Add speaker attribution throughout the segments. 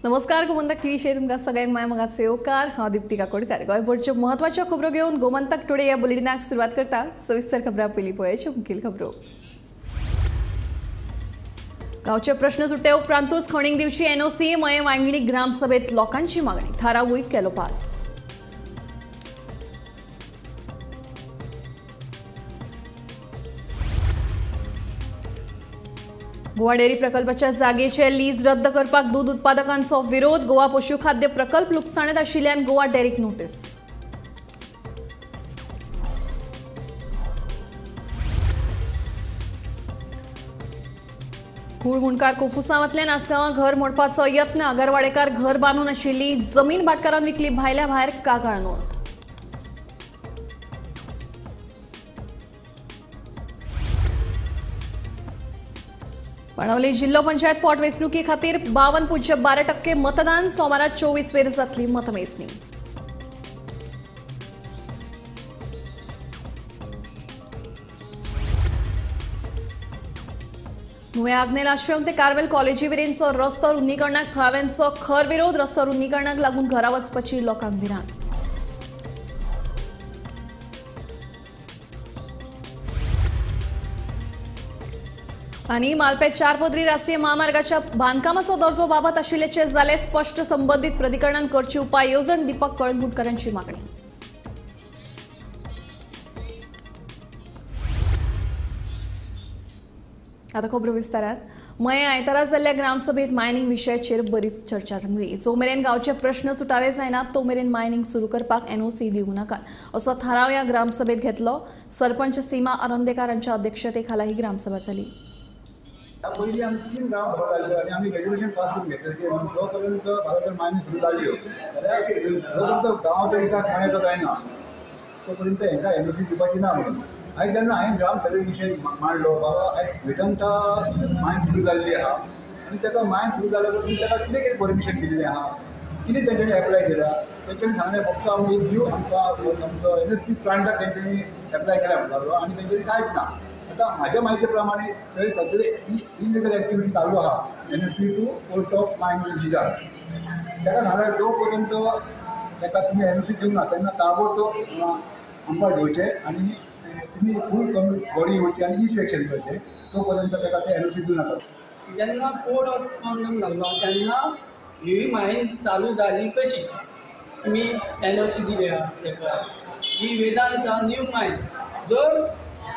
Speaker 1: नमस्कार, गोमंतक टीव्हीचेर तुमकां सगळ्यांक माय मोगाचो येवकार. हांव दीप्ती काकोडकर. गोंयभरच्यो म्हत्वाच्यो खबरो घेवन गोमंतक टुडे ह्या बुलेटिनाक सुरवात करता. सविस्तर खबरां पयलीं पळोवया मुखेल खबरो. गांवचे प्रश्न सुट्टे उपरांतूच खणीक दिवची एनओसी. मये वांगणी ग्रामसभेत लोकांची मागणी. थारावूय केलो पास. गोवा डेअरी प्रकल्पाच्या जागेचे लीज रद्द करपाक दूद उत्पादकांचो विरोध. गोवा पशुखाद्य प्रकल्प लुकसाणेत आशिल्ल्यान गोवा डेअरीक नोटीस. कूळ मुंडकार कोफुसांवांतल्यान आसगांवां घर मोडपाचो यत्न. आगरवाडेकार घर बांदून आशिल्ली जमीन भाटकारान विकली. भायल्या भायर कागाळ नोंद. बाणावली जिल्हो पंचायत पोटवेंचणुके खातीर 52.12% मतदान. सोमारा 24 वेर जातली मतमेजणी. नुवें आग्नेल आश्रम ते कार्वेल कॉलेजी मेरेनचो रस्तो रुंदीकरणाक थळाव्यांचो खर विरोध. रस्तो रुंदीकरणाक लागून घरा वचपाची लोकांक भिरांत. आनी मालपे 4 पदरी राष्ट्रीय महामार्गाच्या बांदकामाचो दर्जो बाबत आशिल्ल्याचें जालें स्पश्ट. संबंदीत प्राधिकरणान करची उपाय येवजण. दीपक कळंगूटकरांची मागणी. आता खबरो विस्तारात. मये आयतारा जाल्ल्या ग्रामसभेत मायनिंग विशयाचेर बरीच चर्चा रंगली. जो मेरेन गांवचे प्रश्न सुटावे जायनात तो मेरेन मायनिंग सुरू करपाक एनओसी दिवं नाकात असो थाराव ह्या ग्रामसभेत घेतलो. सरपंच सीमा आरोंदेकार हांच्या अध्यक्षतेखाला ही ग्रामसभा जाली.
Speaker 2: पयलीं आमी 3 ग्रामसभा जाल्ल्यो आनी आमी रेजोल्युशन पास करून घेतलें की जो पर्यंत जर मायनिंग सुरू जाल्ल्यो जाल्यार जो पर्यंत गांवाचो विकास मायचो जायना तो पर्यंत हेंकां एनओसी दिवपाची ना म्हणून. आनी जेन्ना हांवें ग्रामसभे विशय मांडलो, बाबा आयज वेदांता मायन सुरू जाल्ली आहा आनी ताका मायन सुरू जाल्या उपरांत ताका कितें कितें परमिशन दिल्लें आहा, कितें तेंच्यांनी एप्लाय केला. तेंच्यांनी सांगलें फक्त आमी एक न्यू आमकां आमचो एनएसपी प्लांटाक तेंच्यांनी एप्लाय केला म्हणटालो आनी तेंच्यांनी कांयच ना. आतां म्हाज्या म्हायती प्रमाणे थंय सगळे इलिगल एक्टिविटी चालू आहा. NSP to port of mine lizard ताका सांगल्यार जो पर्यंत ताका तुमी एनओसी दिवंक ना तेन्ना ताबडतोब आमकां घेवचें आनी तुमी फूल कमी बॉडी येवची आनी इन्स्पेक्शन करचें, तो पर्यंत ताका ते एनओसी दिवं नाका.
Speaker 3: जेन्ना कोड ऑफ कॉन्डक्ट लागलो तेन्ना ही मायन चालू जाली कशी तुमी एनओसी दिल्या ताका. ही वेदांता न्यू मायन जर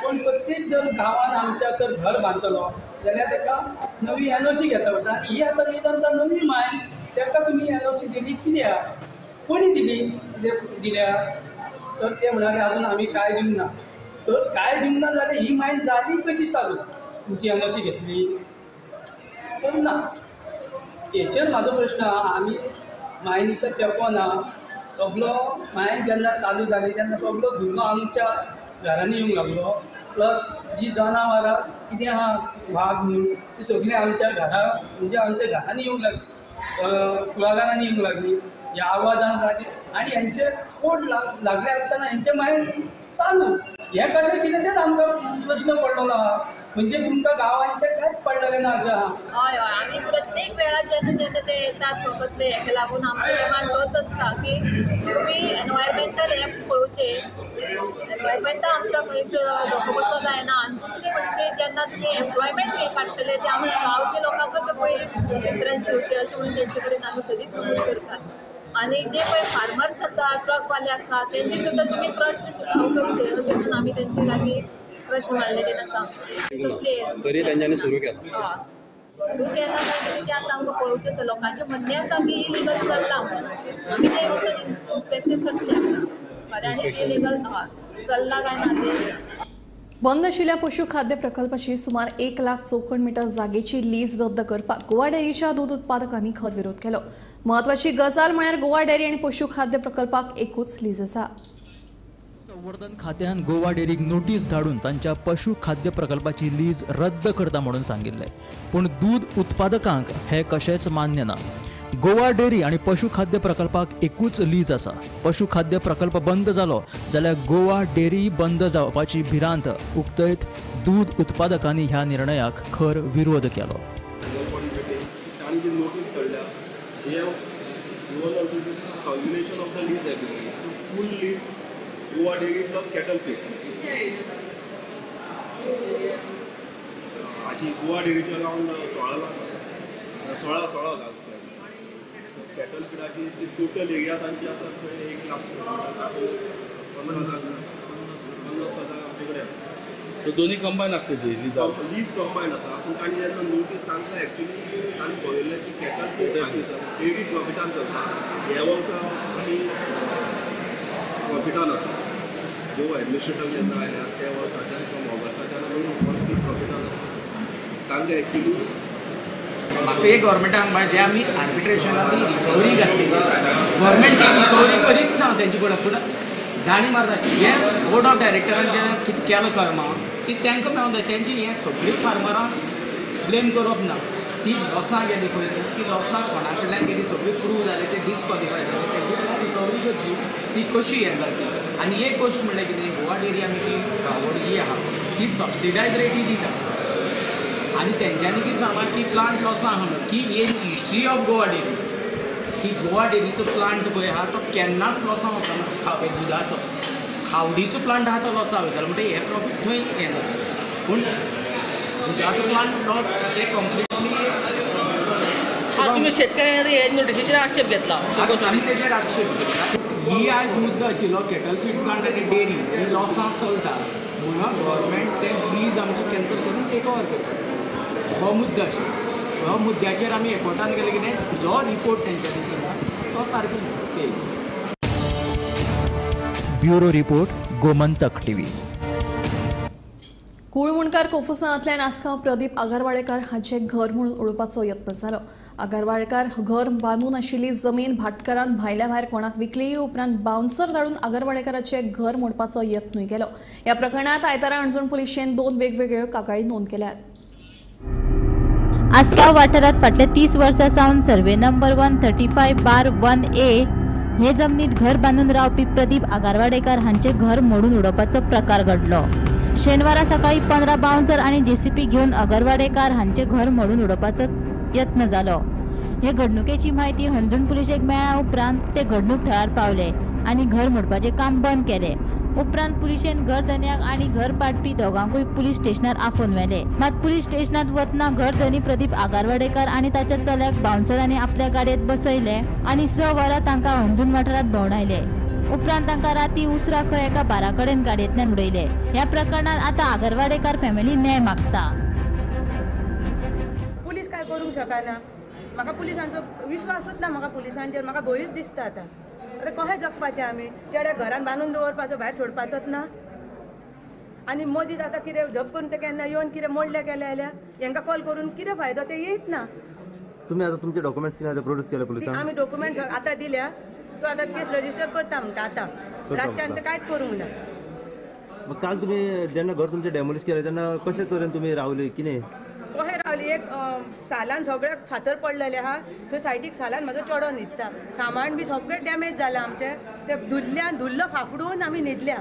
Speaker 3: कोण प्रत्येक जर गांवान आमच्या जर घर बांदतलो जाल्यार ताका नवी एनओसी घेता पडटा. आनी ही आतां वेदांता नवी मायन ताका तुमी एनओसी दिली कित्याक, कोणी दिली दिल्या तर ते म्हणाले अजून आमी कांय दिवंक ना. तर कांय दिवंक ना जाल्यार ही मायन जाली कशी चालू, तुमची एनओसी घेतली तर ना. हेचेर म्हाजो प्रश्न आहा. आमी मायनीच्या तेंको ना. सगलो मायन जेन्ना चालू जाली तेन्ना सगलो धुल्लो आमच्या घरांनी येवंक लागलो. प्लस जी जनावरां कितें आहा वाग म्हूण ती सगळीं आमच्या घरा म्हणजे आमच्या घरांनी येवंक लागली, कुळागरांनी येवंक लागली. ह्या आवाजान लागली आनी हेंचे कोड लागले आसतना हेंचे मायन चालू हें कशें कितें तेंच आमकां प्रश्न पडलेलो आहा. म्हणजे तुमकां गांवांचें कांयच पडलेलें ना अशें आहा.
Speaker 4: हय हय, आनी प्रत्येक वेळार जेन्ना जेन्ना ते येतात कसले हेका लागून आमचो डिमांड तोच आसता की तुमी एनवायरमेंटल हें पळोवचें. एनवायरमेंटा आमच्या खंयच धोको कसो जायना. आनी दुसरें म्हणजे जेन्ना तुमी एम्प्लॉयमेंट हें काडटले ते आमच्या गांवच्या लोकांकच पयलीं प्रिफरन्स दिवचें अशें म्हणून तेंचे कडेन आमी सदींच नमूद करतात. आनी जे पळय फार्मर्स आसा, ट्रकवाले आसा, तेंचे सुद्दां तुमी प्रश्न सुटाव करचे अशें म्हणून आमी तेंचे लागीं प्रश्न मांडलेले आसा आमचे. कसले
Speaker 5: तरी तेंच्यांनी सुरू केला,
Speaker 4: सुरू केला काय कितें तें आतां आमकां पळोवचें आसा. लोकांचें म्हणणें आसा की इलिगल चल्लां म्हणून आमी तें वचून इन्स्पेक्शन करतले खऱ्यांनी इलिगल चल्लां काय ना तें.
Speaker 1: बंद आशिल्ल्या पशुखाद्य प्रकल्पाची सुमार 1 लाख चौखण मीटर जागेची लीज रद्द करपाक गोवा डेअरीच्या दूद उत्पादकांनी खर विरोध केलो. म्हत्वाची गजाल म्हळ्यार गोवा डेअरी आनी पशुखाद्य प्रकल्पाक एकूच लीज आसा.
Speaker 6: संवर्धन खात्यान गोवा डेअरीक नोटीस धाडून तांच्या पशु खाद्य प्रकल्पाची लीज रद्द करता म्हणून सांगिल्लें, पूण दूद उत्पादकांक हें कशेंच मान्य ना. गोवा डेअरी आनी पशु खाद्य प्रकल्पाक एकूच लीज आसा. पशु खाद्य प्रकल्प बंद जालो जाल्यार गोवा डेअरी बंद जावपाची भिरांत उक्तयत दूद उत्पादकांनी ह्या निर्णयाक खर विरोध केलो.
Speaker 7: तांणी जी नोटीस धाडल्या
Speaker 5: They have given out to termination of the lease agreement. So full lease Goa dairy plus cattle feed. आठी गोवा डेअरीचे अरावंड 16 लाख 16,000 स्क्वेअर मीटर. कॅटल फिडाची ती टोटल एरिया तांची आसा थंय 1 लाख स्क्वेअर मीटर, 15,000 50,000 आमचे कडेन आसा.
Speaker 7: सो दोन्ही कंबायन लागते ती
Speaker 5: लीज कंबायन आसा. पूण तांणी जेन्ना नोटीस तांकां एक्चुली तांणी पळयल्लें की कॅटल फीड सांगितलं डेअरी प्रॉफिटान चलता, ह्या वर्सा आमी प्रॉफिटान आसा. जो एडमिनिस्ट्रेटर जेन्ना आयल्या त्या वर्साच्यान फ्रॉम ऑगस्टाच्यान आमी ती प्रॉफिटान आसा. तांकां एक्चुली
Speaker 8: म्हाका एक गव्हर्मेंटाक म्हणजे आमी आर्बिट्रेशनान रिकवरी घातली, गव्हर्मेंट ती रिकवरी करीत ना तेंचे कडेन, पूण दाणी मारता. हे बोर्ड ऑफ डायरेक्टरान जें कितें केलां कर्मा ती तांकां मेळोंक जाय. तेंची हें सगळीं फार्मरां ब्लेम करप ना, ती लॉसां गेली पळय, ती लॉसां कोणा कडल्यान गेली सगळी प्रूव जाले, ते डिसक्वॉलिफाय जाले, तेंचे कडल्यान रिकवरी करची ती कशी हें जाता. आनी एक गोश्ट म्हणल्यार कितें, गोवा डेअरी आमी जी खावड जी आहा ती सबसिडायज रेटी दिता आनी तेंच्यांनी कितें सांगलां की प्लांट लॉसां आहा म्हणून, की एक हिस्ट्री ऑफ गोवा डेअरी की गोवा डेअरीचो प्लांट पळय आहा तो केन्नाच लॉसां वचना. खावड दुदाचो खावडीचो प्लांट आहा तो लॉसां वयतालो, म्हणटकीर हे प्रॉफीट थंय येना, पूण दुदाचो प्लांट लॉस ते कंप्लिटली.
Speaker 9: तुमी शेतकऱ्यांनी हे नोटिसीचेर आक्षेप घेतला,
Speaker 8: आमी तेचेर आक्षेप घेतला. ही आयज मुद्दो आशिल्लो कॅटल फीड प्लांट आनी डेअरी ही लॉसां चलता म्हणून गव्हर्मेंट ते लीज आमची कॅन्सल करून टेक ओवर करता, हो मुद्दो आशिल्लो. हो मुद्द्याचेर आमी एकवटान गेले कितें जो रिपोर्ट तेंच्यांनी दिला तो सारको ते.
Speaker 6: Bureau report, Gomantak TV.
Speaker 1: कुळमुणकार कोफुसांतल्यान Assagao Pradeep Agarwadekar हांचें घर म्हणून उडोवपाचो यत्न जालो. आगरवाडेकार घर बांदून आशिल्ली जमीन भाटकारान भायल्या भायर कोणाक विकली उपरांत बाउन्सर धाडून आगरवाडेकाराचें घर मोडपाचो यत्नूय केलो. ह्या प्रकरणांत आयतारा हणजूण पुलिशेन 2 वेगवेगळ्यो कागाळी नोंद केल्यात.
Speaker 10: आसगांव वाठारांत फाटल्या 30 वर्सां सावन सर्वे नंबर 135/1A हे जमनीत घर बांदून रावपी प्रदीप आगरवाडेकार हांचे घर मोडून उडोवपाचो प्रकार घडलो. शेनवारा सकाळी 15 बाउन्सर आनी जेसीपी घेवन आगरवाडेकार हांचे घर मोडून उडोवपाचो यत्न जालो. हे घडणुकेची म्हायती हणजूण पुलिशेक मेळ्ळ्या उपरांत ते घडणूक थळार पावले आनी घर मोडपाचें काम बंद केलें. उपरांत पुलिशेन घर धनयाक आनी घर पाडपी दोगांकूय पुलीस स्टेशनार आफोवन व्हेले. मात पुलीस स्टेशनांत वतना घर धनी प्रदीप आगरवाडेकार आनी ताच्या चल्याक बाउन्सरांनी आपल्या गाडयेंत बसयले आनी 6 वरां तांकां हणजूण वाठारांत भोंवडायले. उपरांत तांकां राती उसरां खंय एका बारा कडेन गाडयेंतल्यान उडयले. ह्या प्रकरणांत आतां आगरवाडेकार फॅमिली न्याय मागता.
Speaker 11: पुलीस काय करूंक शकना, म्हाका पुलिसांचो विश्वासूच ना, म्हाका पुलिसांचेर म्हाका भंयूच दिसता. आतां आतां कशें जगपाचें आमी? चेड्याक घरान बांदून दवरपाचो, भायर सोडपाचोच ना. आनी मदींच आतां कितें झप करून ते केन्ना येवन कितें मोडले गेले जाल्यार हेंकां कॉल करून कितें फायदो, ते येयत ना.
Speaker 12: तुमी आतां तुमचे डॉक्युमेंट्स कितें प्रोड्यूस केले पुलिसांक?
Speaker 11: आमी डॉक्युमेंट्स आतां दिल्या, तो आतां केस रजिस्टर करता म्हणटा. आतां रातच्यान ते कांयच करूंक ना.
Speaker 12: मग काल तुमी जेन्ना घर तुमचें डेमोलिश केलें तेन्ना कशे तरेन तुमी रावली कितें?
Speaker 11: कशें रावली, एक सालान सगळ्याक फातर पडलेले आहा थंय सायडीक सालान म्हाजो चेडो न्हिदता, सामान बी सगळें डॅमेज जालां आमचें. ते धुल्ल्यान धुल्लो फाफडून आमी न्हिदल्या,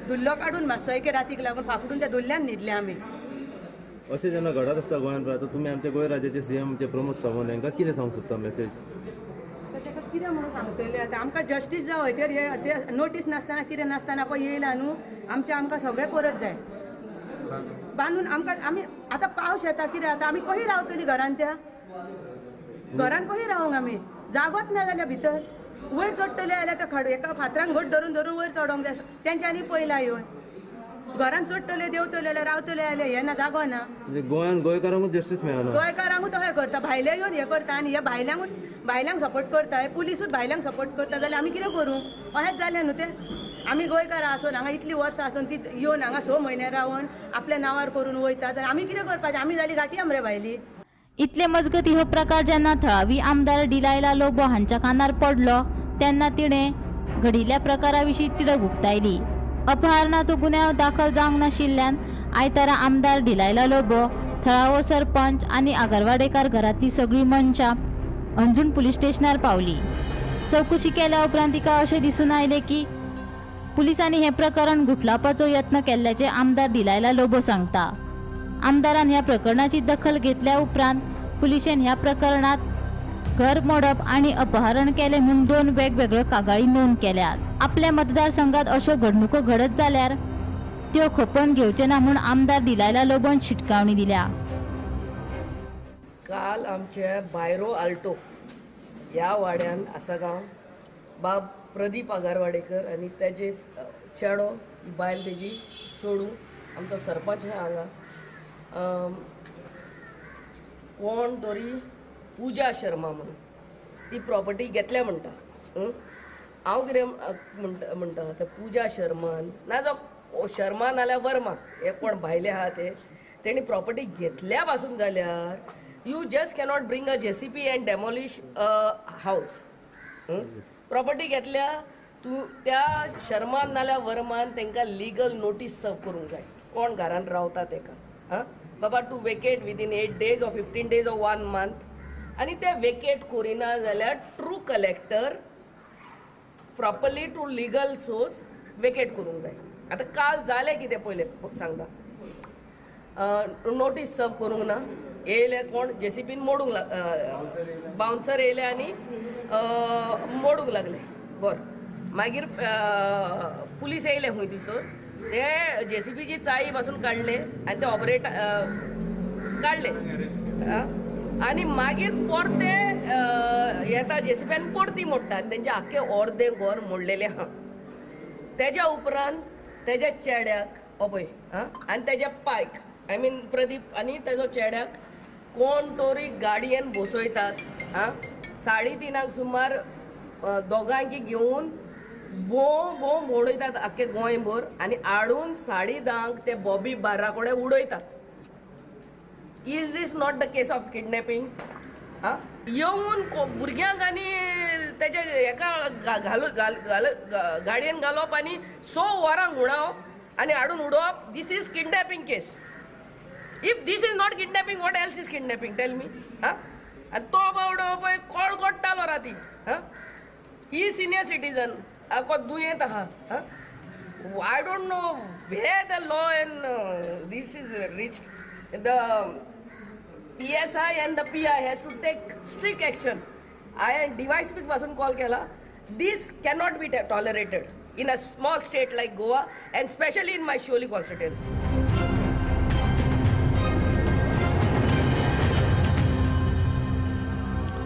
Speaker 11: धुल्लो काडून मातसो एके रातीक लागून फाफडून त्या धुल्ल्यान न्हिदल्या आमी.
Speaker 12: अशें जेन्ना घडत आसता गोंयांत आतां तुमी आमच्या गोंय राज्याचे सीएम प्रमोद सावंत हांकां कितें सांगूंक सोदता मॅसेज?
Speaker 11: ताका कितें म्हणून सांगतलें आतां, आमकां जस्टीस जावं हेचेर. हे नोटीस नासतना कितें नासतना पळय येयला न्हू, आमचें आमकां सगळें परत जाय बांदून. आमकां आमी आतां पावस येता कितें जाता, आमी कशी रावतली घरान? त्या घरान कशी रावंक आमी? जागोच ना जाल्यार भितर वयर चडटले जाल्यार त्या खाड एका फातरान घट धरून धरून वयर चडोंक जाय. तेंच्यांनी पयला येवन घरान चडटले देंवतले जाल्यार रावतले जाल्यार हें ना, जागो ना.
Speaker 12: गोंयान गोंयकारांकूच जस्टीस मेळना,
Speaker 11: गोंयकारांकूच तशें करता, भायले येवन हें करता आनी हे भायल्यांकूच भायल्यांक सपोर्ट करता, हे पुलिसूच भायल्यांक सपोर्ट करता जाल्यार आमी कितें करूं? अशेंच जालें न्हू तें. आमी गोंयकारां आसून हांगा इतलीं वर्सां आसून ती येवन हांगा 6 म्हयने रावन आपल्या नांवार करून वयता जाल्यार आमी कितें करपाचें? आमी जाली गांठी आमरे भायली.
Speaker 10: इतले मजगती हो प्रकार जेन्ना थळावी आमदार डिलायला लोबो हांच्या कानार पडलो तेन्ना तिणें घडिल्ल्या प्रकारा विशीं तिडक उक्तायली. अपहरणाचो गुन्यांव दाखल जावंक नाशिल्ल्यान आयतारा आमदार डिलायला लोबो, थळावो सरपंच आनी आगरवाडेकार घरांतली सगळीं मनशां हणजूण पुलीस स्टेशनार पावली. चवकशी केल्या उपरांत तिका अशें दिसून आयलें की पुलिसांनी हें प्रकरण गुठलावपाचो यत्न केल्ल्याचें आमदार डिलायला लोबो सांगता. आमदारान ह्या प्रकरणाची दखल घेतल्या उपरांत पुलिशेन ह्या प्रकरणात घर मोडप आनी अपहरण केलें म्हूण 2 वेगवेगळ्यो कागाळी नोंद केल्यात. आपल्या मतदारसंघात अश्यो घडणुको घडत जाल्यार त्यो खपोवन घेवचे ना म्हूण आमदार डिलायला लोबोन शिटकावणी दिल्या.
Speaker 9: काल आमचे बायरो आल्टो ह्या वाड्यान आसागांव बाब प्रदीप आगारवाडेकर आनी तेजे चेडो ही बायल तेजी चेडूं आमचो सरपंच आहा हांगा कोण तरी पूजा शर्मा म्हणून ती प्रॉपर्टी घेतल्या म्हणटा. हांव कितें म्हणटा ते पूजा शर्मान ना जो शर्मा नाल्यार वर्मा हे कोण भायले आहा ते तेणी प्रॉपर्टी घेतल्या पासून जाल्यार you just cannot bring a JCB and demolish a house. Property घेतल्या तूं त्या शर्मान नाल्यार वर्मान तांकां लिगल नोटीस सर्व करूंक जाय कोण घरान रावता तेका आं बाबा to vacate within 8 days or 15 days or 1 month. आनी ते वेकेट करिना जाल्यार through collector properly to legal source vacate करूंक जाय. आतां काल जालें कितें पयलें सांगता, नोटीस सर्व करूंक ना, येयले कोण जेसीबीन मोडूंक बाउन्सर येयले आनी मोडूंक लागले घर. मागीर पुलीस येयले खंय थंयसर ते जेसीबीची चाळी पासून काडले आनी ते ऑपरेट काडले आनी मागीर परते येता जेसीबी आनी परती मोडटा आनी तेंचे आख्खे अर्दें घर मोडलेलें आहा. तेज्या उपरांत तेज्या चेड्याक हो पळय आं आनी तेज्या पायक I mean Pradeep आनी तेजो चेड्याक कोण तरी गाडयेन बसयतात आं 3:30 सुमार दोगांकी घेवन बोम बोम उडयतात आख्खे गोंयभर आनी हाडून 10:30 ते बॉबी बार्रा कडेन उडयतात. Is this not the case of kidnapping? आं येवन भुरग्यांक आनी तेजे हेका घाल घाल गाडयेन घालप आनी 6 वरां हुणावप आनी हाडून उडोवप, this is kidnapping case. If this is not kidnapping, what else is kidnapping? Tell me. आं आनी तो बावडो पळय कोळकोट्टालो राती. आं ही सिनियर सिटीजन को दुयेंत आहा. I don't know where the law and this is reach. The PSI and the PI has to take strict action. हांवें डीवायएसपीक पासून कॉल केला. This cannot be tolerated in a small state like Goa and specially in my Siolim constituency.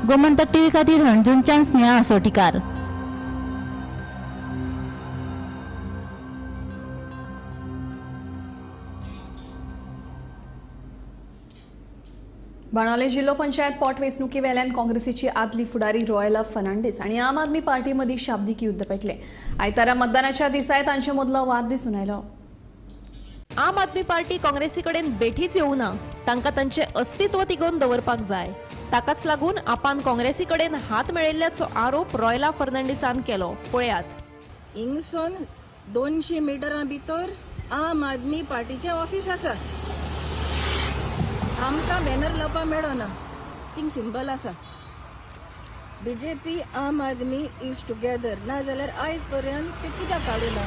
Speaker 10: Gomantak TV खातीर हणजूणच्यान स्नेहा आसोटीकार.
Speaker 1: बाणावले जिल्हो पंचायत पोटवेंचणुके वेल्यान काँग्रेसीची आदली फुडारी रॉयला फर्नांडीस आनी आम आदमी पार्टी मदीं शाब्दीक युद्ध पेटलें. आयतारा मतदानाच्या दिसाय तांचे मदलो वाद दिसून आयलो.
Speaker 13: आम आदमी पार्टी काँग्रेसी कडेन बेठीच येवना, तांकां तांचें अस्तित्व तिगोवन दवरपाक जाय. ताकाच लागून आपान काँग्रेसी कडेन हात मेळयल्ल्याचो आरोप रॉयला फर्नांडीसान केलो. पळयात,
Speaker 14: हिंगसून 200 मिटरां भितर आम आदमी पार्टीचें ऑफिस आसा. आमकां बॅनर लावपाक मेळना, थिंग सिंबल आसा. बीजेपी आम आदमी is together. ना जाल्यार आयज पर्यंत ते कित्याक काडूं ना?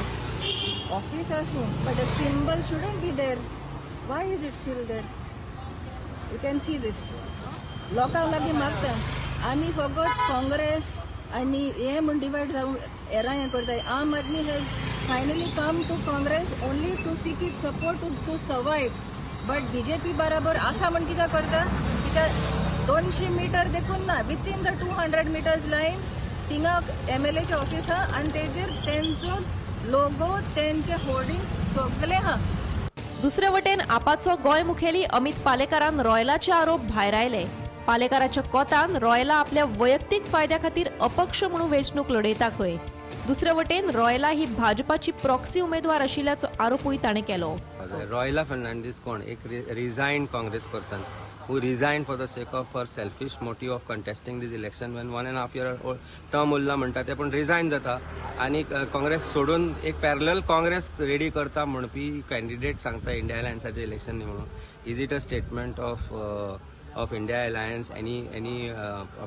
Speaker 14: ऑफिस आसूं, but a symbol shouldn't be there. Why is it still there? You can see this. लोकांक लागीं मागता आमी फकत काँग्रेस आनी हें म्हूण डिवायड जावन हेरां हें करता. Aam Aadmi has finally come to Congress only to seek it support to survive. But BJP बराबर आसा म्हण कित्याक करता? कित्याक 200 मिटर देखून ना, within the 200 meters line थिंगा एमएलएचें ऑफिस आहा आनी तेजेर तेंचो लोगो, तेंचे होर्डिंग्स सगळे आहा.
Speaker 13: दुसरे वटेन आपाचो गोंय मुखेली अमित पालेकारान रॉयलाचे आरोप भायरायले. पालेकाराच्या कोतान रॉयला आपल्या वैयक्तीक फायद्या खातीर अपक्ष म्हणून वेंचणूक लढयता खंय. दुसरे वटेन रॉयला ही भाजपाची प्रॉक्सी उमेदवार आशिल्ल्याचो आरोपूय ताणें केलो.
Speaker 15: रॉयला फर्नांडीस कोण? एक resigned Congress person who resigned for the sake of her selfish motive of contesting this election when 1.5 year term उरला म्हणटा ते, पूण रिजायन जाता आनी काँग्रेस सोडून एक पॅरलल काँग्रेस रेडी करता म्हणपी कॅन्डिडेट सांगता इंडिया अलायन्साचे इलेक्शन न्ही म्हणून. Is it a statement of of India Alliance, any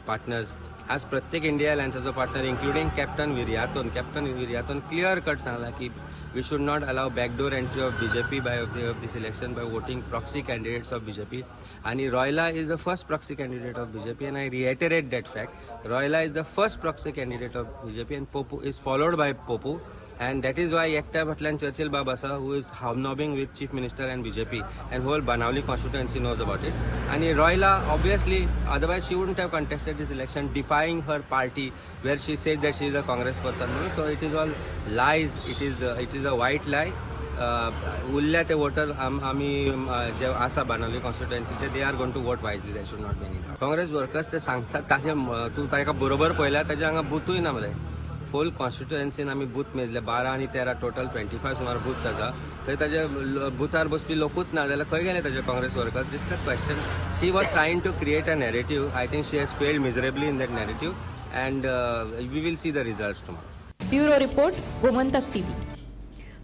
Speaker 15: partners. आज प्रत्येक इंडिया अलायन्साचो partner including Captain Viriato, Captain विरियातोन clear cut सांगला की we should not allow backdoor entry of BJP by of this election by voting proxy candidates of BJP. आणि Royla is the first proxy candidate of BJP and I reiterate that fact. Royla is the first proxy candidate of BJP and Popu is followed by Popu. And that is why एकट्या फाटल्यान Churchill बाब आसा who is hobnobbing with Chief Minister and BJP and whole Benaulim constituency knows about it. आनी Royla obviously otherwise she wouldn't have contested this election defying her party where she says that she is a Congress person. So it is all lies, it is a white lie. उरल्या ते water आमी जे आसा Benaulim कॉन्स्टिट्युएन्सीचे they are going to vote wisely, there should not be any doubt. Congress workers ते सांगतात ताजे तूं ताका बरोबर पळयल्यार ताजे हांगा बुथूय ना मरे. फूल कॉन्स्टिट्युएन्सीन आमी बूथ मेजले 12 आनी 13 टोटल 25 सुमार बूथ्स आसा, थंय ताजे बुथार बसपी लोकूच ना जाल्यार खंय गेले ताजे Congress workers? This is the question. She was trying to create a narrative. I think she has failed miserably in that narrative and we will see the results tomorrow.
Speaker 13: Bureau report, Gomantak TV.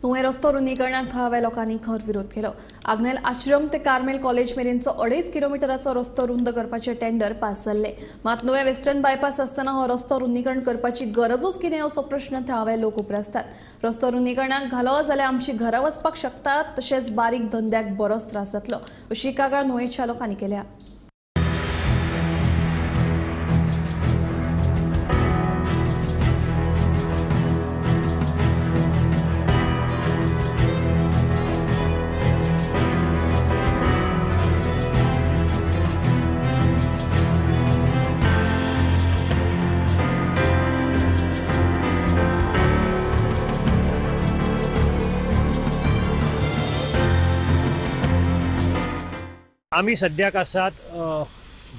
Speaker 1: Nuvem रस्तो रुंदीकरणाक थळाव्या लोकांनी खर विरोध केलो. आग्नेल आश्रम ते Carmel college मेरेनचो 2.5 किलोमिटराचो रस्तो रुंद करपाचे टेंडर पास जाल्ले. मात नुवें वेस्टर्न बायपास आसतना हो रस्तो रुंदीकरण करपाची गरजूच कितें असो प्रश्न थळावे लोक उप्रासतात. रस्तो रुंदीकरणाक घालो जाल्यार आमची घरां वचपाक शकतात, तशेंच बारीक धंद्याक बरोच त्रास जातलो अशी कागाळ नुवेंच्या लोकांनी केल्या.
Speaker 16: आमी सद्याक आसात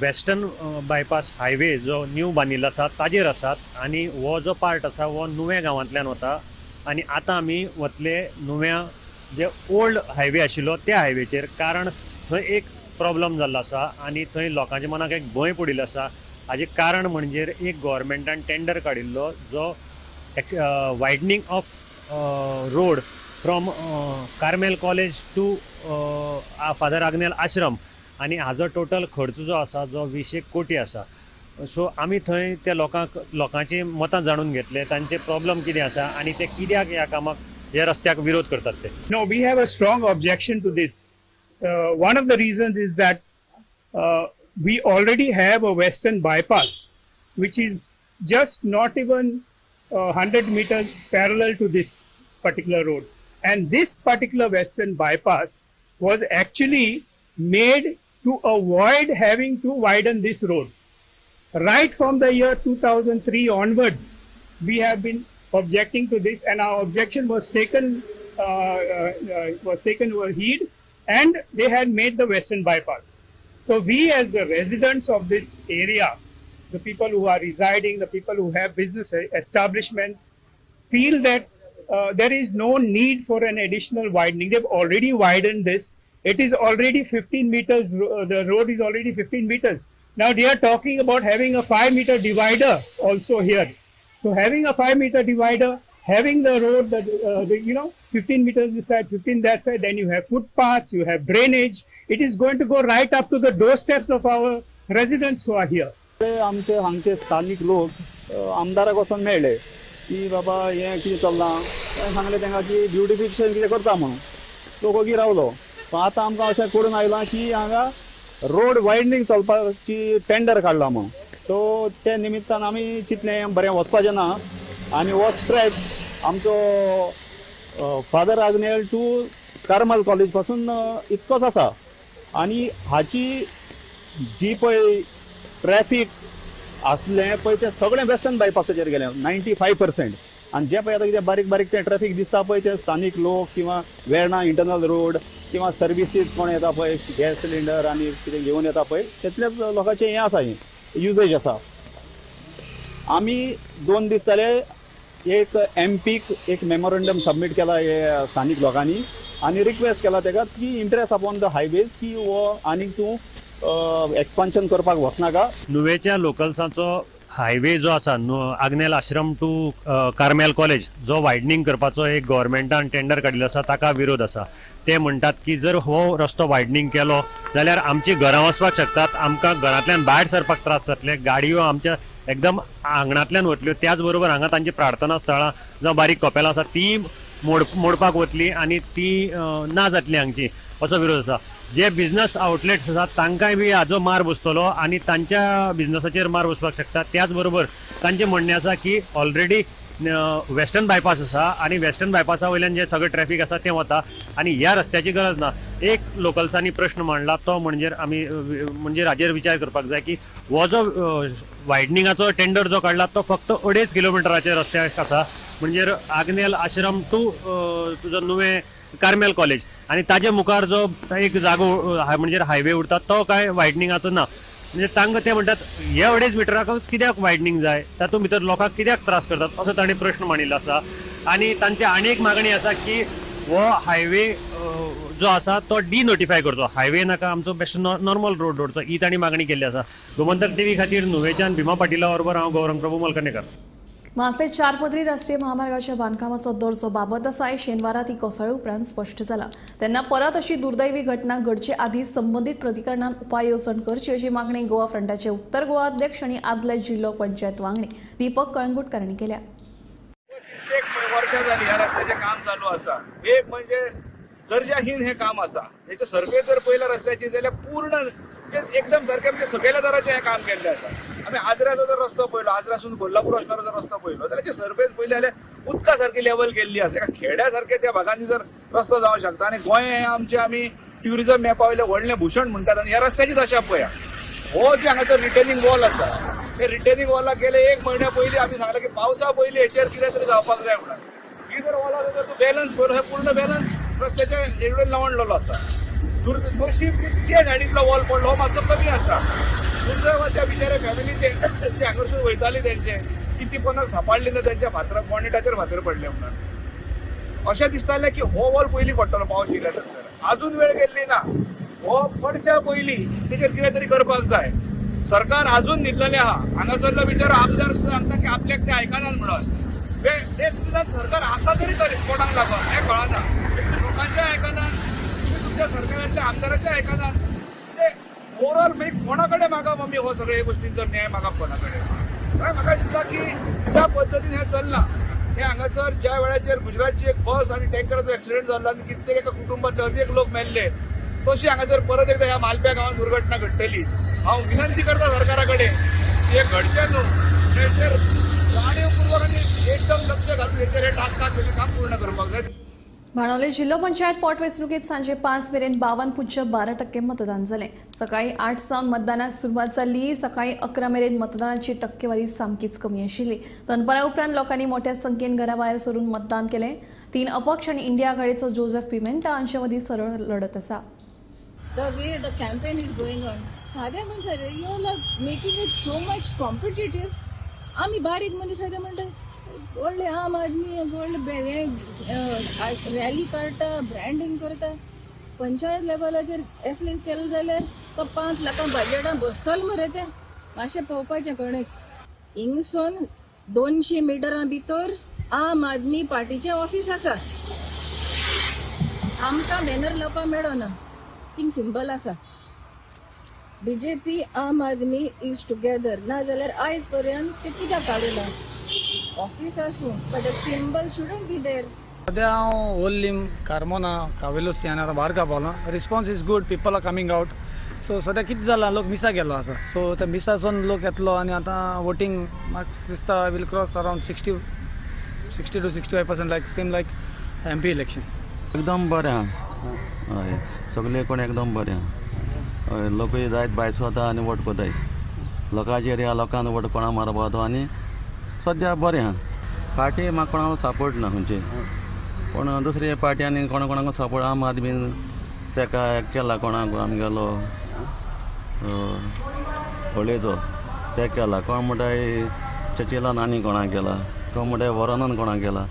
Speaker 16: वेस्टर्न बायपास हायवे जो न्यू बांदिल्लो आसा ताजेर आसात आनी हो जो पार्ट आसा हो नुवें गांवांतल्यान वता आनी आतां आमी वतले नुव्या जे ओल्ड हायवे आशिल्लो त्या हायवेचेर, कारण थंय एक प्रॉब्लम जाल्लो आसा आनी थंय लोकांच्या मनाक एक भंय पडिल्लो आसा. हाजें कारण म्हणजे एक गव्हर्मेंटान टेंडर काडिल्लो जो widening of road from Carmel College to Father Agnel Ashram आनी हाजो टोटल खर्च जो आसा जो 20 कोटी आसा. सो आमी थंय त्या लोकांक लोकांची मतां जाणून घेतले, तांचे प्रॉब्लम कितें आसा आनी ते कित्याक ह्या कामाक ह्या रस्त्याक विरोध करतात ते.
Speaker 17: No, we have a strong objection to this. One of the reasons is that we already have a western bypass which is just not even 100 meters parallel to this particular road. And this particular western bypass was actually made to avoid having to widen this road. Right from the year 2003 onwards, we have been objecting to this, and our objection was taken heed, and they had made the western bypass. So we, as the residents of this area, the people who are residing, the people who have business establishments, feel that there is no need for an additional widening. They've already widened this. It is already 15 meters. The road is already 15 meters. Now they are talking about having a 5-meter divider also here. So having a 5-meter divider, having the road, the 15 meters this side, 15 that side, then you have footpaths, you have drainage. It is going to go right up to the doorsteps of our residents who are here.
Speaker 18: आमचे हांगचे स्थानिक लोक आमदाराक वचून मेळ्ळे की बाबा हें कितें चल्लां, ताणें सांगलें तांकां की ब्युटिफिकेशन कितें करता म्हणून. तो ओगी रावलो. पण आतां आमकां अशें करून आयलां की हांगा रोड वायडनींग चलपाची टेंडर काडला म्हणून. तो ते निमित्तान आमी चिंतलें बरें वचपाचें ना आनी हो स्ट्रेच आमचो Father Agnel to Carmel College पासून इतकोच आसा आनी हाची जी पळय ट्रॅफिक आसलें पळय तें सगळें वेस्टर्न बायपासाचेर गेलें 95%. आनी जें पळय आतां कितें बारीक बारीक तें ट्रॅफिक दिसता पळय ते स्थानीक लोक किंवा वेर्णा इंटरनल रोड किंवा सर्विसीस कोण येता पळय गॅस सिलिंडर आनी कितें घेवन येता पळय तितले लोकांचें हें आसा, हें युजेज आसा. आमी 2 दीस जाले एक एमपीक एक मेमोरंडम सबमीट केला हे स्थानीक लोकांनी आनी रिक्वेस्ट केला तेका की इंट्रस्ट अपॉन the highways की हो आनीक तूं एक्सपान्शन करपाक वचनाका.
Speaker 16: नुवेच्या लोकल्सांचो हायवे जो आसा आग्नेल आश्रम टू कार्मेल कॉलेज जो वायडनींग करपाचो एक गव्हर्मेंटान टेंडर काडिल्लो आसा ताका विरोध आसा. ते म्हणटात की जर हो रस्तो वायडनींग केलो जाल्यार आमची घरां वचपाक शकतात, आमकां घरांतल्यान भायर सरपाक त्रास जातले, गाडयो आमच्या एकदम आंगणांतल्यान वतल्यो, त्याच बरोबर हांगा तांची प्रार्थना स्थळां जावं बारीक कपेलां आसा ती मोडपाक वतली आनी ती ना जातली हांगची, असो विरोध आसा. जे बिझनस आउटलेट्स आसात तांकांय बी हाजो मार बसतलो आनी तांच्या बिझनसाचेर मार बसपाक शकता. त्याच बरोबर तांचें म्हणणें आसा की ऑलरेडी वेस्टर्न बायपास आसा आनी वेस्टर्न बायपासा वयल्यान जें सगळें ट्रॅफिक आसा तें वता आनी ह्या रस्त्याची गरज ना. एक लोकल्सांनी प्रश्न मांडला तो म्हणजे आमी म्हणजे हाजेर विचार करपाक जाय की हो जो वायडनिंगाचो टेंडर जो काडला तो फक्त 2.5 किलोमिटराचेर रस्त्याक आसा, म्हणजे आग्नेल आश्रम टू तुजो नुवें कार्मेल कॉलेज आनी ताजे मुखार जो एक जागो म्हणजे हायवे उरता तो काय वायडनिंगाचो ना. म्हणजे तांकां ते म्हणटात हे 2.5 मिटराकूच कित्याक वायडनींग जाय, तातूंत भितर लोकांक कित्याक त्रास करतात असो तांणी प्रश्न मांडिल्लो आसा. आनी तांची आनी एक मागणी आसा की हो हायवे जो आसा तो डिनोटिफाय करचो, हायवे नाका आमचो बेस्ट नॉर्मल रोड दवरचो, ही तांणी मागणी केल्ली आसा. गोमंतक टीव्ही खातीर नुवेच्यान भीमा पाटिला बरोबर हांव गौरंग प्रभू मलकणेकर.
Speaker 1: म्हापे चारपदरी राष्ट्रीय महामार्गाच्या बांदकामाचो दर्जो बाबत आसा हे शेनवारा ती कोसळ्ळे उपरांत स्पश्ट जाला. तेन्ना परत अशी दुर्दैवी घटना घडचे आदी संबंदीत प्राधिकरणान उपाय येवजण करची अशी मागणी गोवा फ्रंटाचे उत्तर गोवा अध्यक्ष आनी आदले जिल्लो पंचायत वांगडी दीपक कळंगूटकर हांणी केल्या.
Speaker 19: कित्येक वर्षां जाली ह्या रस्त्याचें काम चालू आसा. एक म्हणजे दर्जाहीन हे काम आसा. हेचे सर्वे जर पळयला रस्त्याची जाल्यार पूर्ण एकदम सारकें म्हणजे सकयल्या दराचें हें काम केल्लें आसा. आमी आजऱ्याचो जर रस्तो पळयलो, आजऱ्यासून कोल्हापूर वचणारो जर रस्तो पळयलो जाल्यार तेची सर्फेस पळयली जाल्यार उदका सारकी लेवल केल्ली आसा. एका खेड्या सारके त्या भागांनी जर रस्तो जावंक शकता. आनी गोंय हें आमचें आमी ट्युरिजम मॅपा वयलें व्हडलें भूषण म्हणटात आनी ह्या रस्त्याची दशा पळया. हो जे हांगासर रिटर्निंग वॉल आसा ते रिटर्निंग वॉलाक गेले एक म्हयन्या पयलीं आमी सांगलें की पावसा पयलीं हेचेर कितें तरी जावपाक जाय म्हणून. ही जर वॉल आसा तर तूं बॅलन्स पळयलो, हे पूर्ण बॅलन्स रस्त्याच्या हेवटेन लावणलेलो आसा. नशीब ते सायडींतलो वॉल पडलो हो मातसो कमी आसा. दुर्दैवान त्या बिचाऱ्या फॅमिलीचे ते हांगासून वयताली तेंचे की ती कोणाक सापडली ना, तेंच्या फातर बॉनेटाचेर फातर पडले म्हणून. अशें दिसतालें की हो वॉल पयलीं पडटलो पावस येयल्या नंतर. आजून वेळ गेल्ली ना. हो पडच्या पयलीं तेचेर कितें तरी करपाक जाय. सरकार आजून न्हिदलेलें आहा. हांगासरलो बिचारो आमदार सुद्दां सांगता की आपल्याक ते आयकनात म्हणून. ते सरकार आसा तरी कोणाक लागून हें कळना. लोकांचें आयकना, तुमी तुमच्या सरकारांतल्या आमदाराचें आयकना. ओवरऑल मागीर कोणा कडेन मागप आमी हो सगळे गोश्टींचो न्याय मागप कोणा कडेन? काय म्हाका दिसता की ज्या पद्दतीन हें चल्लां हें हांगासर ज्या वेळाचेर गुजरातची एक बस आनी टँकराचो एक्सिडंट जाल्लो आनी कित्येक एका कुटुंबांतले अर्देक लोक मेल्ले, तशी हांगासर परत एकदा ह्या मालप्या गांवांत दुर्घटना घडटली. हांव विनंती करता सरकारा कडेन की हें घडचें न्हू, हेचेर जाणीवपूर्वक आनी एकदम लक्ष घालून हेचेर हे टास्काक काम पूर्ण करपाक जाय.
Speaker 1: बाणावले जिल्हो पंचायत पोटवेंचणुकेत सांजे 5 मेरेन 52.12% मतदान जालें. सकाळी 8 सावन मतदानाक सुरवात जाल्ली. सकाळी 11 मेरेन मतदानाची टक्केवारी सामकीच कमी आशिल्ली. दनपारा उपरांत लोकांनी मोठ्या संख्येन घरा भायर सरून मतदान केलें. 3 अपक्ष आनी इंडिया आघाडीचो जोसेफ पिमेंटा हांचे मदीं सरळ लढत आसा.
Speaker 14: The way the campaign is going on, साध्या मनशां you are making it so much competitive. आमी बारीक मनीस सादे म्हणटा व्हडले आम आदमी व्हडले रॅली काडटा, ब्रँडींग करता. पंचायत लेवलाचेर असलें केलें जाल्यार तो 5 लाखां बजेटां बसतलो मरे. ते मातशें पळोवपाचें कोणेच. हिंगसून 200 मिटरां भितर आम आदमी पार्टीचें ऑफीस आसा. आमकां बॅनर लावपाक मेळना, थिंग सिंबल आसा. बीजेपी आम आदमी is together. ना जाल्यार आयज पर्यंत ते कित्याक काडूना? ऑफिस आसूं but a symbol shouldn't be there.
Speaker 20: सद्या हांव ओल्लीम कार्मोना कावेलोसी आनी आतां बारका पावलां. Response is good, people are coming out. So सद्या कितें जालां, लोक मिसा गेल्लो आसा. सो त्या मिसासून लोक येतलो आनी आतां वोटींग म्हाका दिसता will cross around 60 to 65% like same like MP election.
Speaker 21: एकदम बरें आहा, हय सगळे कोण एकदम बरें आहा. हय लोकूय जायत भायर वता आनी वोट कोताय. लोकांचेर ह्या लोकांक वोट कोणा मारपा तो आनी सद्या बरें आहा. पार्टी म्हाका कोणाक सपोर्ट ना खंयची, पूण दुसरी पार्टी आनी कोणा कोणाक सपोर्ट आम आदमी तेका केला, कोणाक आमगेलो होळयेचो ते केला, कोण म्हणटाय चचिलान आनी कोणाक केला, कोण म्हणटाय वरनान कोणाक केला.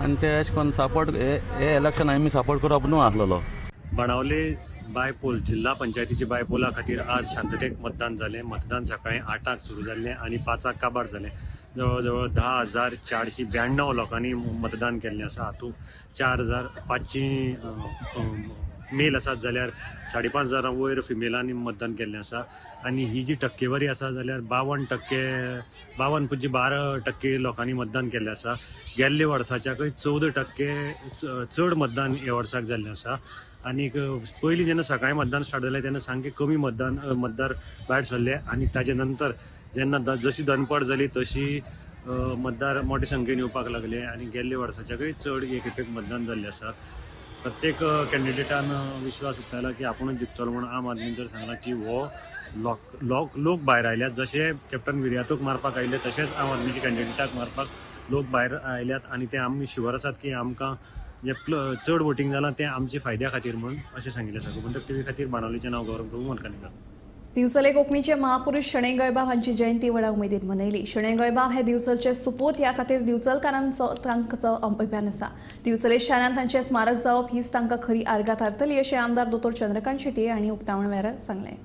Speaker 21: आनी ते अशें करून सपोर्ट हे इलेक्शन आमी सपोर्ट करप न्हू आसलेलो.
Speaker 16: बाणावले बायपोल जिल्हा पंचायतीचे बायपोला खातीर आज शांततेत मतदान जालें. मतदान सकाळी 8 सुरू जाल्लें आनी 5 काबार जालें. जवळ 10,492 लोकांनी मतदान केल्लें आसा. हातूंत 4,500 मेल आसात जाल्यार 5,500 वयर फिमेलांनी मतदान केल्लें आसा. आनी ही जी टक्केवारी आसा जाल्यार 52%, 52.12% लोकांनी मतदान केल्लें आसा. गेल्ले वर्साच्याकय 14% चड मतदान ह्या वर्साक जाल्लें आसा. आनीक पयलीं जेन्ना सकाळीं मतदान स्टार्ट जालें तेन्ना सामकें कमी मतदार भायर सरले आनी ताजे नंतर जेन्ना जशी दनपार जाली तशी मतदार मोठे संख्येन येवपाक लागले आनी गेल्ले वर्साच्याकय चड एक खेपेक मतदान जाल्लें आसा. प्रत्येक कॅन्डिडेटान विश्वास उक्तायला की आपूणच जिखतलो म्हणून. आम आदमीन जर सांगला की हो लोक भायर आयल्यात, जशे कॅप्टन विर्यातूक मारपाक आयिल्ले तशेंच आम आदमीच्या कॅन्डिडेटाक मारपाक लोक भायर आयल्यात आनी ते आमी शुवर आसात की आमकां जे चड वोटींग जालां तें आमचे फायद्या खातीर म्हणून अशें सांगिल्लें आसा. गोमंतक टीव्ही खातीर बाणावलीचें नांव गौरव प्रभू मलकानीकर.
Speaker 1: दिवचले कोंकणीचे महापुरुष शणै गोंयबाब हांची जयंती व्हडा उमेदीन मनयली. शणै गोंयबाब हे दिवचलचे सुपूत ह्या खातीर दिवचलकारांचो तांचो अभिमान आसा. दिवचले शारांत तांचें स्मारक जावप हीच तांकां खरी आर्गां थारतली अशें आमदार दोतोर चंद्रकांत शेट्ये हांणी उक्तावण वेळार सांगलें.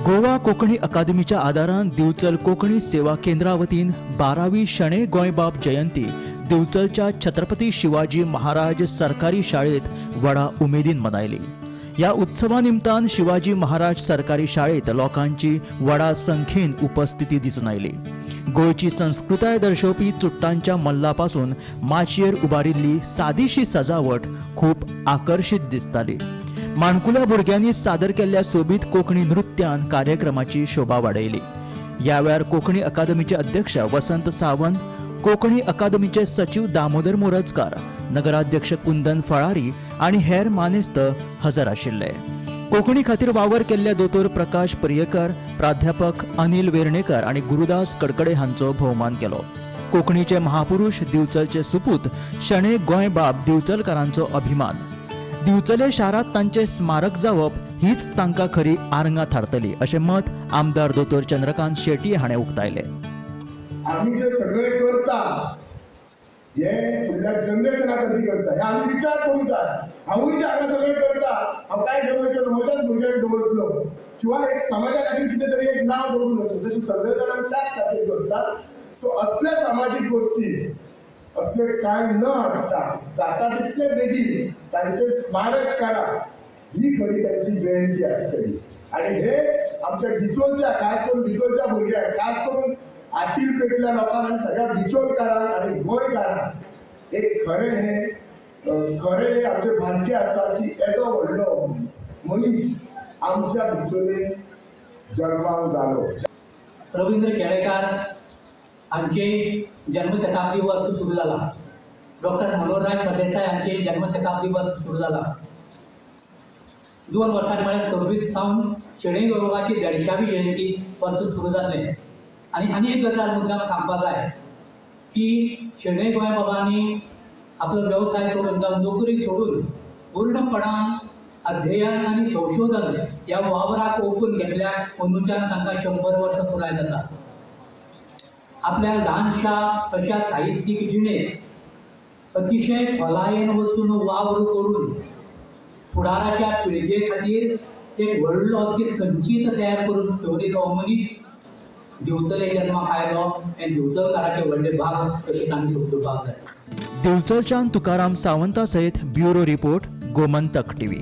Speaker 6: गोवा कोंकणी अकादमीच्या आदारान दिवचल कोंकणी सेवा केंद्रा वतीन 12वी शणै गोंयबाब जयंती दिवचलच्या छत्रपती शिवाजी महाराज सरकारी शाळेत व्हडा उमेदीन मनयली. ह्या उत्सवा निमतान शिवाजी महाराज सरकारी शाळेत लोकांची व्हडा संख्येन उपस्थिती दिसून आयली. गोंयची संस्कृताय दर्शोवपी चुट्टांच्या मल्ला पासून माचयेर उबारिल्ली सादीशी सजावट खूब आकर्शीत दिसताली. माणकुल्या भुरग्यांनी सादर केल्ल्या सोबीत कोंकणी नृत्यान कार्यक्रमाची शोभा वाडयली. ह्या वेळार कोंकणी अकादमीचे अध्यक्ष वसंत सावंत, कोंकणी अकादमीचे सचिव दामोदर मोरजकार, नगराध्यक्ष कुंदन फळारी आनी हेर मानेस्त हजर आशिल्ले. कोंकणी खातीर वावर केल्ल्या दोतोर प्रकाश पर्येकर, प्राध्यापक अनिल वेर्णेकर आनी गुरुदास कडकडे हांचो भोवमान केलो. कोंकणीचे महापुरुष दिवचलचे सुपूत शणै गोंयबाब दिवचलकारांचो अभिमान. दिवचले शारांत तांचें स्मारक जावप हीच तांकां खरी आर्गां थारतली अशें मत आमदार दोतोर चंद्रकांत शेट्ये हाणें उक्तायलें.
Speaker 2: आमी जे सगळे करता हे फुडल्या जनरेशना खातीर करता हे आमी विचार करूंक जाय. हांवूय जे हांगा सगळें करता हांव काय दवरतलो, म्हज्याच भुरग्यांक दवरतलो किंवा एक समाजा खातीर कितें तरी एक नांव दवरून वतलो, तशें सगळे जाण त्याच खातीर करता. सो असल्या सामाजीक गोष्टी असले काय न हाडटा जाता तितले बेगीन तांचे स्मारक करा, ही खरी तांची जयंती आसतली. आनी हे आमच्या डिचोलच्या, खास करून डिचोलच्या भुरग्यांक, खास करून आतील पेटल्या लोकांक आनी सगळ्या बिचोलकारांक आनी गोंयकारांक एक खरें हें खरें हें आमचें भाग्य आसा की येदो व्हडलो मनीस आमच्या बिचोलेन जल्माक जालो.
Speaker 22: रवींद्र केळेकार हांचे जन्मशताब्दी वर्स सुरू जाला. डॉक्टर मनोहरराय सरदेसाय हांचे जन्मशताब्दी वर्स सुरू जाला. 2 वर्सांनी म्हळ्यार 26 सावन शणै गोंयबाबाची 150वी जयंती वर्स सुरू जाल्लें. आनी आनी एक गजाल मुद्दाम सांगपाक जाय की शणै गोंयबाबांनी आपलो वेवसाय सोडून जावं नोकरी सोडून पूर्णपणान अध्ययन आनी संशोधन ह्या वावराक ओंपून घेतल्यार अंदूच्यान तांकां 100 वर्सां पुराय जाता. आपल्या ल्हानशा अशा साहित्यीक जिणेंत अतिशय खोलायेन वचून वावर करून फुडाराच्या पिळगे खातीर एक व्हडलो अशी संचीत तयार करून दवरिल्लो हो मनीस दिवचले जन्माक आयलो हें दिवचलकाराचें व्हडलें भाग अशें आमी समजुपाक जाय.
Speaker 6: दिवचलच्यान तुकाराम सावंता सयत bureau report, Gomantak TV.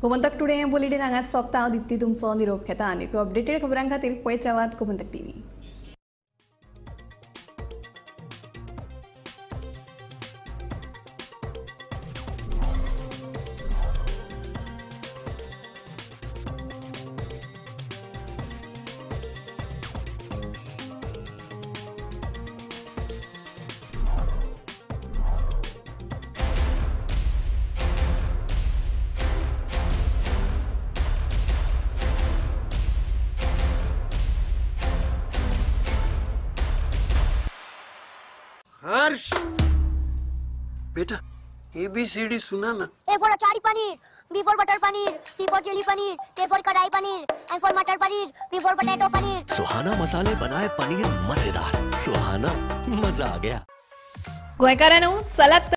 Speaker 1: Gomantak today हें बुलेटीन हांगाच सोंपता. हांव दिप्ती तुमचो निरोप घेता आनी अपडेटेड खबरां खातीर पळयत रावात गोमंतक टीव्ही.
Speaker 23: हर्ष बेटा ABCD सुना ना।
Speaker 24: A for achari paneer,
Speaker 3: B for butter paneer, C for chilli paneer, K for kadai paneer, M for matar paneer, P for potato paneer.
Speaker 4: Suhana मसाले बनाए पनीर मजेदार। सुहाना, मजा आ गया।
Speaker 1: गोंयकारांनो, चलात।